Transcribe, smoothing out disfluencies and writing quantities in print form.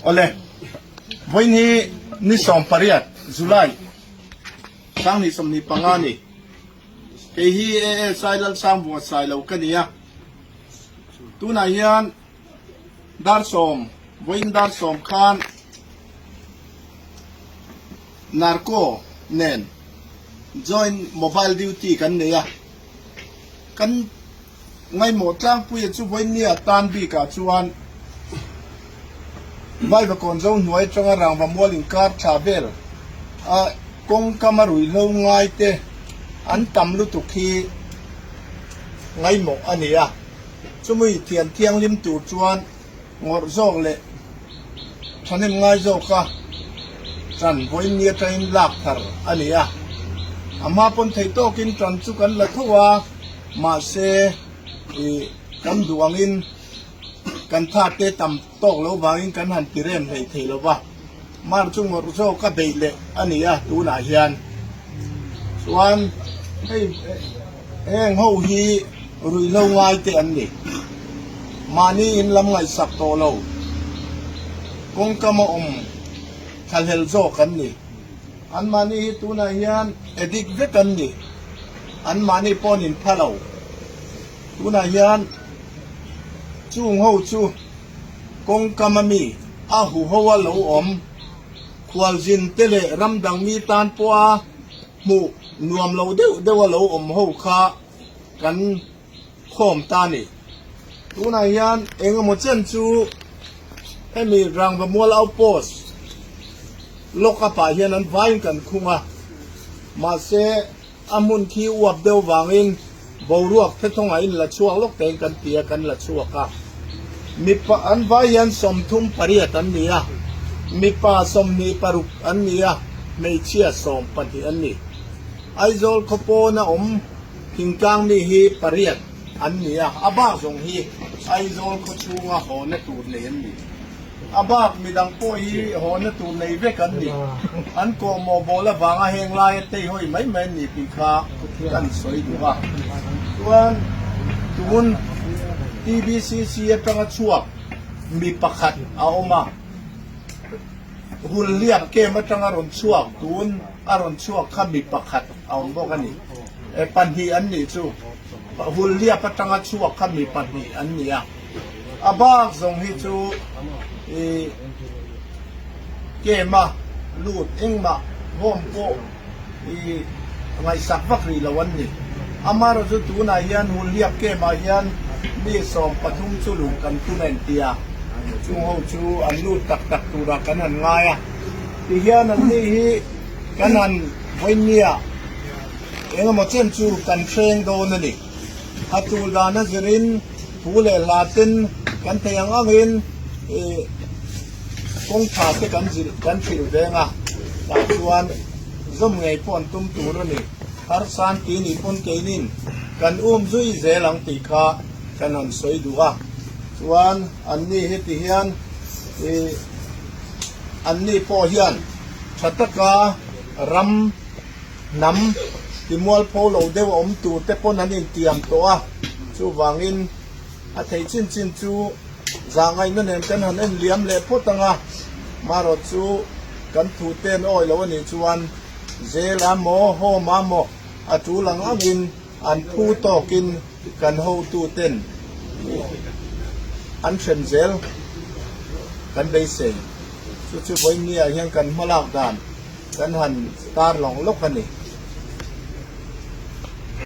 Awle, vawiin hi ni 18 July 2025 a ni. Kei hi ASI Lalsangvunga Sailo ka ni a. Tunah hian dar sawm, vawiin dar sawm khan Narco nen joint mobile duty kan nei a. Kan Ngaimawh tlangpuia chu vawinia tan bikah chuan Vaivakawn zo hnuai atanga rangva mual inkar thla vel a kawngkam a ruihhlo ngai te an tam lutuk hi ngaimawh a ni a. Chumi thian thianghlim tur chuan ngawrh zawk leh thahnem ngai zawka ṭan vawiin atangin lak thar a ni a. A hma pawn thei tawkin ṭan chu kan la tho a, mahse ih kan duh angin kan thate tam tawk lo vangin kan han ti rem hlei thei lo va. Mar chu ngawrh zawk a beih leh a ni a tunah hian chuan hei heng ho hi ruihhlo ngai te an ni. Mahni in lam ngaihsak tawh lo kawngkam a awm thlahlel zawk an ni. An mahni hi tunah hian addict vek an ni. An mahni pawh an inpha lo. Tunah hian chung ho chu. Kawngkam a mi a huho a lo awm. Khualzin te leh ram dang mi tan pawha hmuh nuam lo deuh deuh a lo awm ho kha kan khawm ta a ni. Tunah hian eng emaw chen chu hemi Rangva Mual Outpost lock up ah hian an vaiin kan khung a, mahse, A hmun khi uap deuh vangin boruak thethawngah in la chhuak lawk tein kan ti a, kan la chhuak a. Mipa an vai hian 38 an ni a, mipa 26 an ni a, hmeichhia 12 an ni. Aizawl khaw pawna awm thingtlang mi hi pariat an ni a, a bak zawng hi Aizawl khaw chhunga hawna tur nei an ni. A bak midang pawh hi hawna tur nei vek an ni. An kawhmawh bawl avanga heng laia teihawi mai mai an ni tih kha kan sawi duh a. Chuan tun TBCC atanga chhuak mi pakhat a awm a, Hulhliap camp atanga rawn chhuak tun a rawn chhuak kha mi pakhat a awm bawk a ni. Pahnih an nih chu. Hulhliap atanga chhuak kha mi pahnih an ni a. A bak zawng hi chu i kem a lut engmah home pawh i ngaihsak vak rih lo an ni. Amaherawh chu tunah hian Hulhliap kem ah hian mi 13 chu luh kan tum a inti a, chung ho chu an lut tak tak turah kan han ngai a. Tihian an ni hi kan han vawinia engemaw chen chu kan hreng dawn a ni. A tul dan a zirin thu leh hla ten kan thei ang angin ih kawng tha te kan zilh kan hrilh veng a, tah chuan zawm ngei pawh an tum tur a ni. Harsan ti nih pawn keinin kan um zui zel ang tih kha kan han sawi duh a, chuan anni heti hian ih anni pawh hian tha taka ram Hnam timualpho lo deuh a awm tur te pawn an intiam tawh a, chuvangin a theih chin chin chu zahngaihna nen kan han en liam leh phawt ang a, marawt chu kan thu ten awi lo a nih chuan zel a maw, home a maw a tul ang angin an phu tawkin kan hotu ten an hrem zel kan beisei. Chu chu vawiin niah hian kan hmalak dan. Kan han tar lawng lawk a ni.